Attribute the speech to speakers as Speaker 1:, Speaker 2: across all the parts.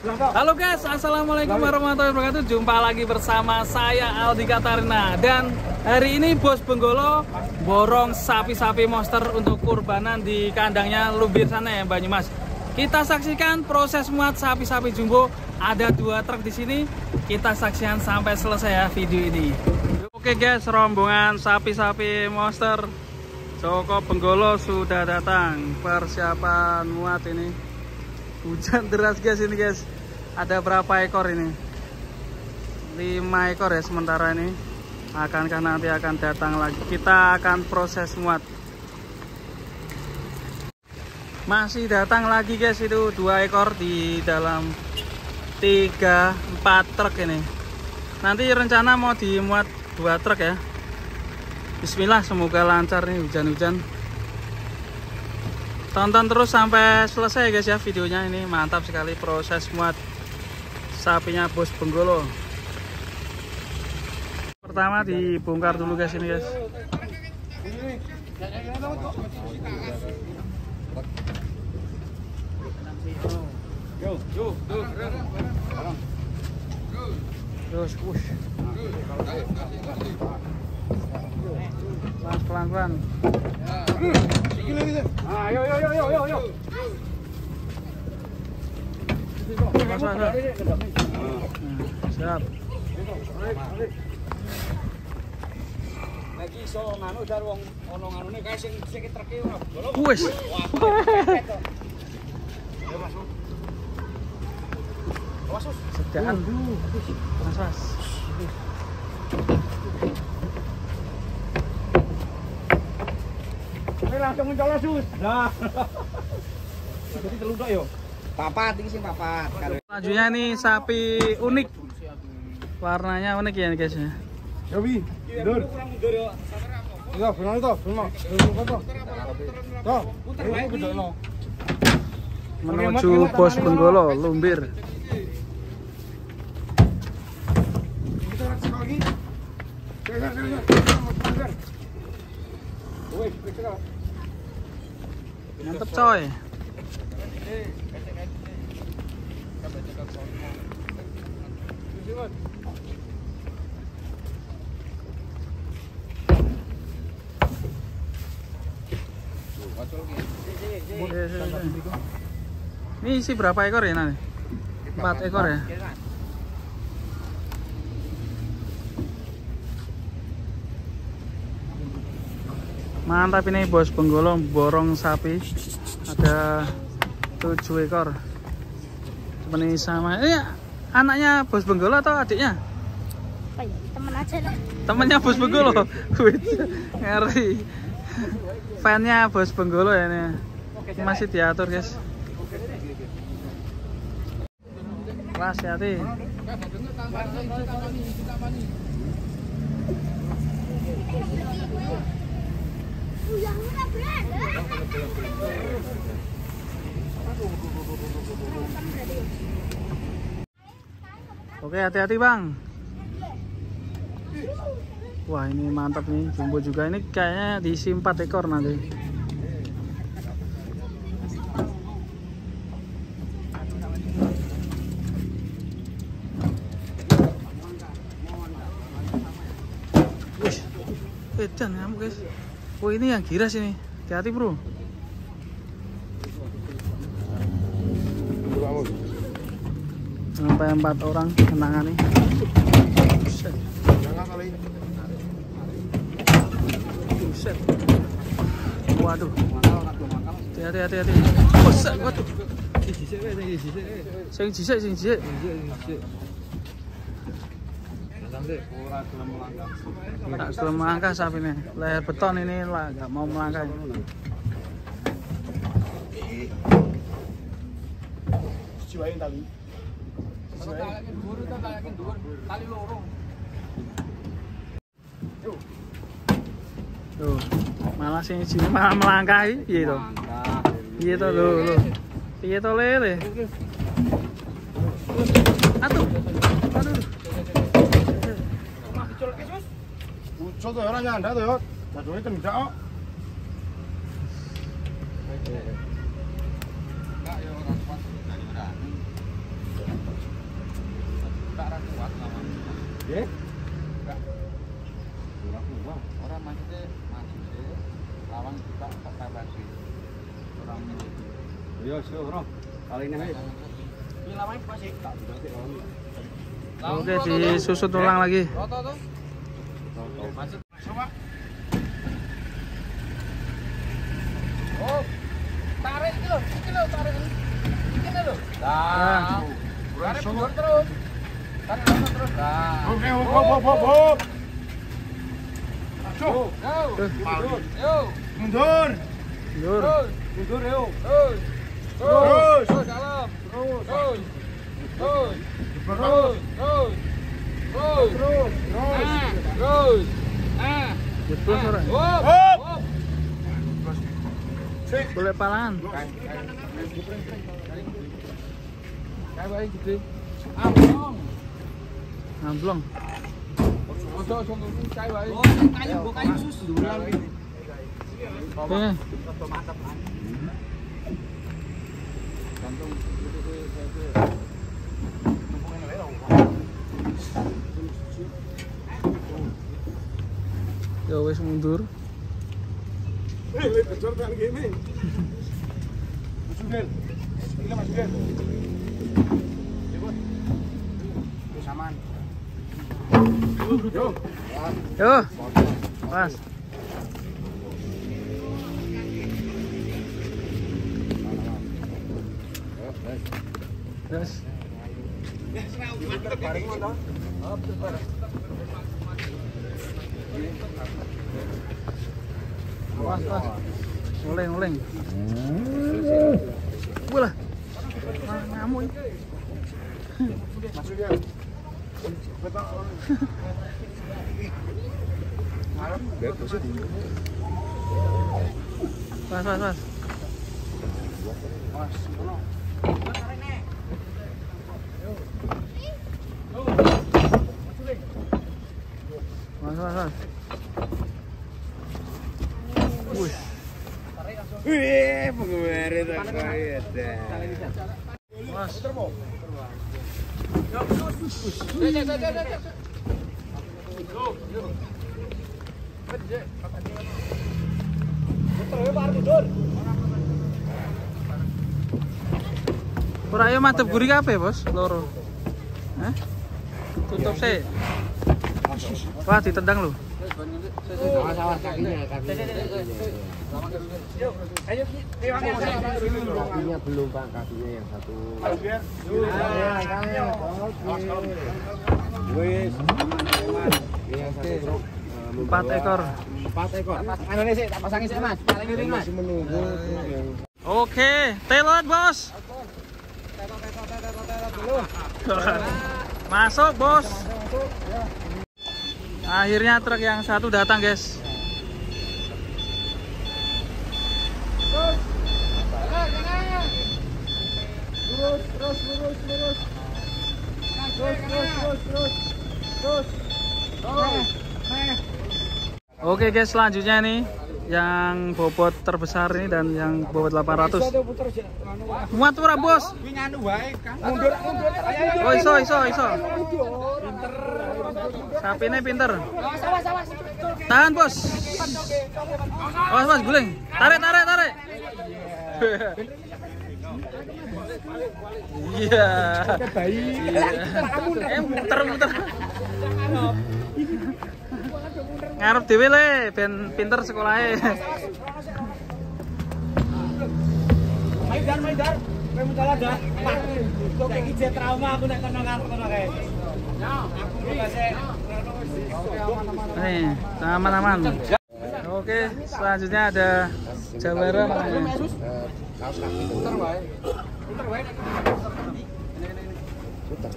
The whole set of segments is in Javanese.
Speaker 1: Halo guys, assalamualaikum warahmatullahi wabarakatuh. Jumpa lagi bersama saya Aldi Katarina. Dan hari ini Bos Benggolo borong sapi-sapi monster untuk kurbanan di kandangnya Lumbir sana ya, Banyumas. Kita saksikan proses muat sapi-sapi jumbo. Ada 2 truk di sini. Kita saksikan sampai selesai ya video ini. Oke guys, rombongan sapi-sapi monster Joko Benggolo sudah datang. Persiapan muat ini. Hujan deras guys ini guys. Ada berapa ekor ini? 5 ekor ya sementara ini. Akankah nanti akan datang lagi? Kita akan proses muat. Masih datang lagi guys, itu 2 ekor di dalam 3-4 truk ini. Nanti rencana mau dimuat 2 truk ya. Bismillah, semoga lancar nih hujan-hujan. Tonton terus sampai selesai guys ya videonya ini. Mantap sekali proses muat sapinya Bos Benggolo. Pertama dibongkar dulu guys ini guys. Terus push. Pelan-pelan.
Speaker 2: Ayo yo yo yo yo.
Speaker 1: Siap.
Speaker 2: Lagi iso nganu dar wong ana nganune kae sing sing treke ora.
Speaker 1: Wis.
Speaker 2: Ya masuk. Awas.
Speaker 1: Sedakan. Mas, mas.
Speaker 2: Ini langsung mencolok sus. Nah. Jadi telu tok yo. Papat iki sing papat.
Speaker 1: Selanjutnya ini sapi unik. Warnanya unik ya guys ya.
Speaker 3: Yo wi, mundur. Iya, benar to, benar. Toh,
Speaker 1: menuju Bos Benggolo Lumbir. Mantep coy. Ini isi berapa ekor ya nanti? 4 ekor ya. Mantap ini Bos Benggolo borong sapi. Ada 7 ekor. Seperti sama. Ini anaknya Bos Benggolo atau adiknya?
Speaker 4: Apa ya? Temen aja lah.
Speaker 1: Temennya Bos Benggolo. Ngeri. Fannya Bos Benggolo ya ini. Masih diatur guys. Keras hati. Oke, hati-hati bang. Wah ini mantap nih, jumbo juga ini kayaknya diisi 4 ekor nanti. Wih, edan ngamuk guys. Wah ini yang giras ini, hati-hati bro. Sampai 4 orang menangani. Buset. Buset. Waduh. Hati-hati, hati-hati. Buset, waduh. Sing jisik, sing jisik. Tak gelem melangkah sapine. Leher beton ini lah, nggak mau melangkah. Tuh, malah sing sini malah melangkahi piye to? Piye to lho lho. Piye to lele? Atuh. Aduh.
Speaker 3: Ucul to ora nyanda to yo. Jadone tendak kok.
Speaker 2: Kuat lawang.
Speaker 3: Nggih.
Speaker 2: Ora kuat. Ora maksudnya maju sih. Lawang kita tak tambah sih. Ora milih.
Speaker 3: Yo, yo, bro. Kali ini ae.
Speaker 2: Iki lawange pas sih.
Speaker 3: Tak buka lawang.
Speaker 1: Oke, disusut ulang lagi.
Speaker 2: Roto tuh. Oh, tarik iki lho, tarik ini. Iki lho. Nah, tarik mundur terus. Tarik mundur terus. Nah.
Speaker 3: Oke, hop hop hop. Go.
Speaker 2: Yo.
Speaker 3: Mundur.
Speaker 1: Mundur.
Speaker 3: Mundur yo.
Speaker 2: Terus.
Speaker 3: Terus.
Speaker 2: Terus dalam. Terus. Terus. Terus. Terus. Terus. Terus.
Speaker 3: Terus.
Speaker 2: Terus. Ah.
Speaker 1: Terus ora.
Speaker 2: Hop. Hop.
Speaker 1: Boleh palan.
Speaker 2: Kayak wae gede. Amplong.
Speaker 1: Amplong.
Speaker 2: Ojo ojo ngomong kae wae. Kayu mbok kayu sus.
Speaker 1: Oke. Ya wis mundur.
Speaker 3: Eh, bocor tekan kene. Mas Sugel. Iki Mas Sugel.
Speaker 2: Wis aman.
Speaker 3: Yo.
Speaker 1: Yo. Mas. Terus. Was, was. Oleng, oleng. Walah. Ngamuk iki. Was, was, was. Was, was, was. Wih.
Speaker 2: Wih, penggemar itu kaya.
Speaker 1: Mas. Ora ayo madhep guri kabeh, Bos, loro. Hah? Tutup sih. Wah, ditendang lho.
Speaker 2: Awas kakinya, kakinya.
Speaker 3: Kakinya belum, Pak, kakinya yang satu. Wis, yang satu truk.
Speaker 1: 4 ekor.
Speaker 2: 4 ekor. Anone sik, tak pasangi sik, Mas. Paling miring, Mas.
Speaker 3: Masih menunggu truk yang.
Speaker 1: Oke, telot, Bos. Masuk, Bos. Akhirnya truk yang satu datang, guys.
Speaker 2: Terus, terus, lurus, lurus. Terus, terus, terus, terus. Terus. Terus.
Speaker 1: Oke, guys, selanjutnya nih yang bobot terbesar ini dan yang bobot 800. Muat ora, Bos?
Speaker 2: Mundur, mundur.
Speaker 1: Oh, iso, iso, iso. Sapine pinter. Tahan, Bos. Awas, Bos, guling. Tarik, tarik, tarik. Iya. Muter, muter. Ngarep dhewe le, ben pinter sekolahe.
Speaker 2: Maidar, Maidar. Kowe mutala dah. Kok iki je trauma aku nek kono ngarep kono kae.
Speaker 1: Nih, aman-aman. Oke, selanjutnya ada jawara.
Speaker 3: Putar wae.
Speaker 2: Putar wae.
Speaker 3: Putar.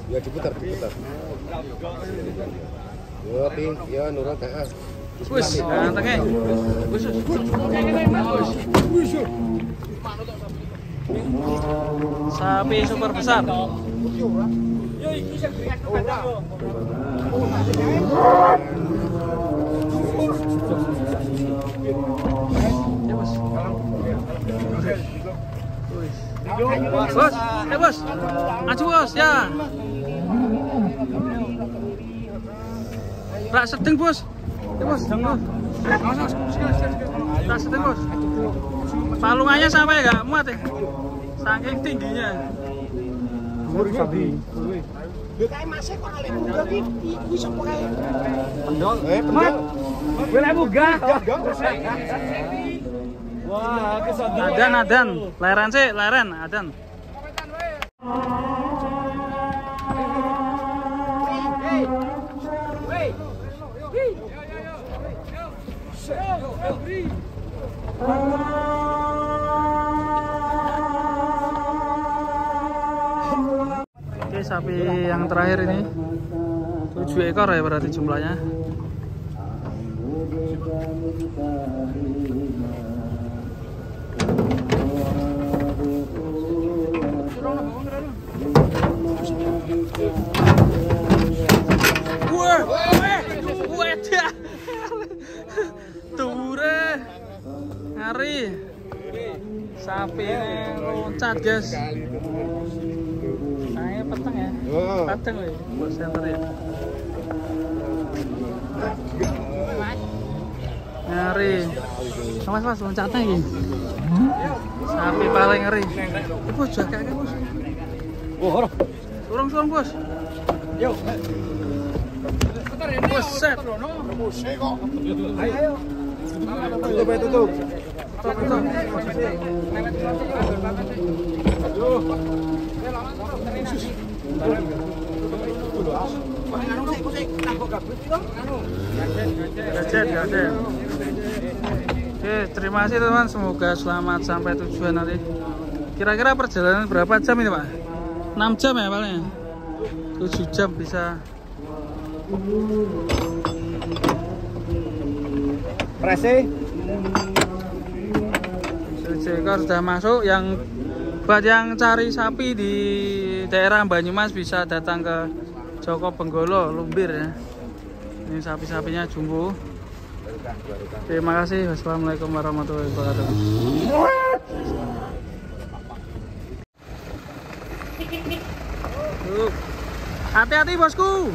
Speaker 3: Ya diputar, diputar. Yo, Pi, yo nurut heeh.
Speaker 1: Wis, gantenge. Wis. Sapi super besar.
Speaker 2: Yo iki sing yo.
Speaker 1: Bos, bos, maju bos ya. Rak sedeng, Bos. Bos. Rak sedeng, Bos. Palungannya sampai enggak muat ya? Saking tingginya.
Speaker 2: Lho kae mase kok lek munggah iki kuwi sapa kae?
Speaker 3: Pendol. Pendol.
Speaker 1: Kowe lek munggah.
Speaker 5: Wah,
Speaker 1: adan adan, leren sih, leren, adan. Oke, sapi yang terakhir ini 7 ekor ya berarti jumlahnya. Wah, wah, ture, ngari, sapi ini loncat guys. Kayaknya peteng ya, peteng loh, buat center ya. Ngari, mas mas loncatnya ini. Sapi paling ngeri. Bos jaga kayak bos. Surung surung bos.
Speaker 2: Yuk.
Speaker 1: Bos set.
Speaker 2: Ayo.
Speaker 3: Tutup ya tutup.
Speaker 1: Tutup. Gadget, gadget. Oke, terima kasih teman-teman. Semoga selamat sampai tujuan nanti. Kira-kira perjalanan berapa jam ini, Pak? 6 jam ya paling. 7 jam bisa.
Speaker 3: Presi.
Speaker 1: 7 ekor sudah masuk. Yang buat yang cari sapi di daerah Banyumas bisa datang ke Joko Benggolo, Lumbir ya. Ini sapi-sapinya jumbo. Terima kasih. Wassalamualaikum warahmatullahi wabarakatuh. Hati-hati bosku.